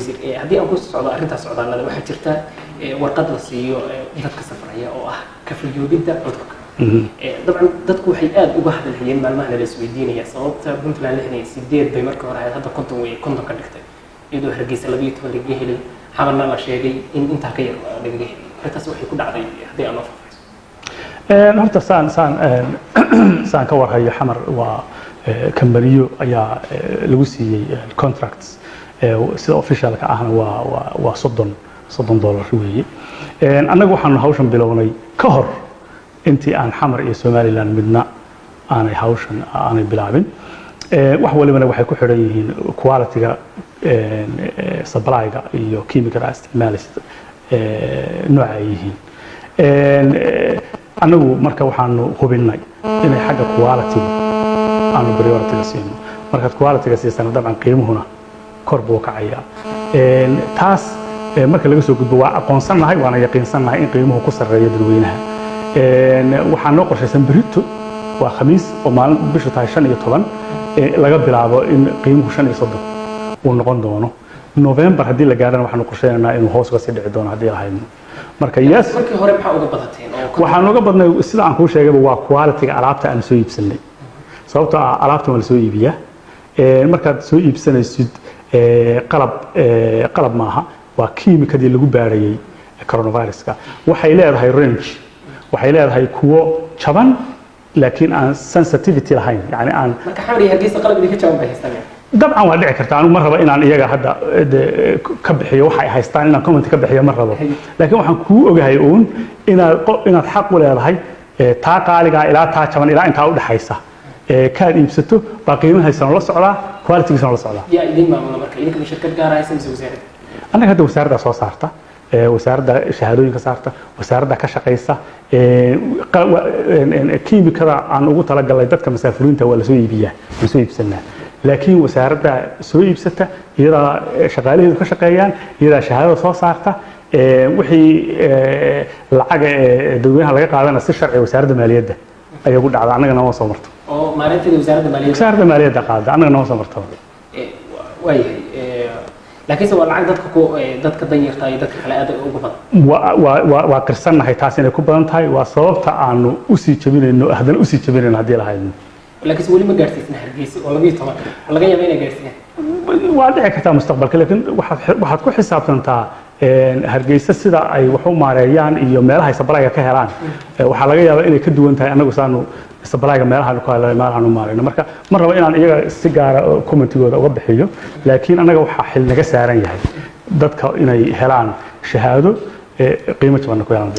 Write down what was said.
Wasiir, haddii aan ku socdo arrintaas socdaallada, waxaa jirta warqad la siiyo dadka safraya oo ah ka fayoobidda cudurka. Dabcan dadku waxay aada uga hadalhayeen maalmahan, la isweydiinaya sababta Puntland 68 bay markii hore ahayd, hadda 50 wey, 50 ka dhigtay, iyadoo Hargeysa 12 lagaga helay, Xamarna la sheegay in intaa ka yar lagaga helay. Arrintaas waxay ku dhacday, haddii aan noo faahfaahiso. Horta saan ka warhayo, Xamar waa kambaniyo ayaa lagu siiyey contracts. Sida officialka ahna waa $30 weeye. Annagu waxaanu hawshan bilownay ka hor intii aan Xamar iyo Somaliland midna aanay hawshan aanay bilaabin. Wax walibana waxay ku xidhan yihiin quality-ga supply-ga iyo chemical isticmaalaysa nooca ay yihiin. Annagu marka waxaanu hubinay inay xagga quality-gu aanu priority-ga siino. Markaad quality-ga siisana, dabcan qiimuhuna kor buu kacayaa. Taas marka laga soo gudbo, waa aqoonsannahay waana yaqiinsannahay in qiimuhu ku sarreeyo dadweynaha. Waxaa noo qorshaysan berito, waa Khamiis oo maalin bishu tahay 15, laga bilaabo in qiimuhu 35 uu noqon doono. November haddii la gaarana, waxaanu qorsheynaynaa inuu hoos uga sii dhici doono haddii la haydno. Marka yes. Markii hore maxaa uga badateen oo Waxaan uga badnay, sida aan kuu sheegayba, waa quality-ga alaabta aan soo iibsanay, sababtoo ah alaabtan waa la soo iibiyaa. Markaad soo iibsanaysid qalab, qalab maaha, waa kiimikadii lagu baarayay coronaviruska. Waxay leedahay range, waxay leedahay kuwo jaban laakiin aan sensitivity lahayn, yani aan Marka Xamar iyo Hargeysa qalab idinka jaban bay haystaan? Dabcan waa dhici karta. Anigu ma rabo inaan iyaga hadda ka bixiyo waxa ay haystaan, inaan comment ka bixiyo ma rabo, laakiin waxaan kuu ogahay uun inaad xaq u leedahay taa qaaligaa ilaa taa jaban ilaa intaa u dhaxaysa kaad iibsato baa qiimahaysana la socdaa, qualitygiisana la socdaa. Yaa idin maamula marka? Idinka ma shirkad gaara haysa mise wasaaradda? Annaga hadda wasaaradda soo saarta, wasaaradda shahaadooyinka saarta, wasaaradda ka shaqaysa. Kiimikada aan ugu talagalnay dadka masaafuriinta waa lasoo iibiyaa, waan soo iibsanaa, laakiin wasaaradda soo iibsata, iyadaa shaqaalaheedu ka shaqeeyaan, iyadaa shahaadada soo saarta. Wixii lacaga ee dadweynaha laga qaadana si sharci wasaaradda maaliyadda ayay ku dhacda, annaga nooma soo marto. Oo maalinteeda wasaaradda maaliyadda? Wasaaradda maaliyadda qaada, annaga nooma soo marto. Waayahay, laakiinse waa lacag dadka ku dadka danyarta iyo dadka kale aad uga badan. Waa qirsannahay taas inay ku badan tahay. Waa sababta aanu usii jabinayno, haddana usii jabinayno haddii lahaydno. Laakiinse weli ma gaarsiisna Hargeysa oo 12 laga yaaba inay gaarsiiyaan. Waa dhici kartaa mustaqbalka, laakiin waxaad ku xisaabtantaa Hargeysa sida ay wax u maareeyaan iyo meelaha ay supply-ga ka helaan. Waxaa laga yaabaa inay ka duwan tahay annagu saanu supply-ga meelahaan ku helno, meelahaan u maareyno. Marka ma rabo inaan iyaga si gaara commentigooda uga bixiyo, laakiin annaga waxaa xil naga saaran yahay dadka inay helaan shahaado, qiimo jabanna ku helaan.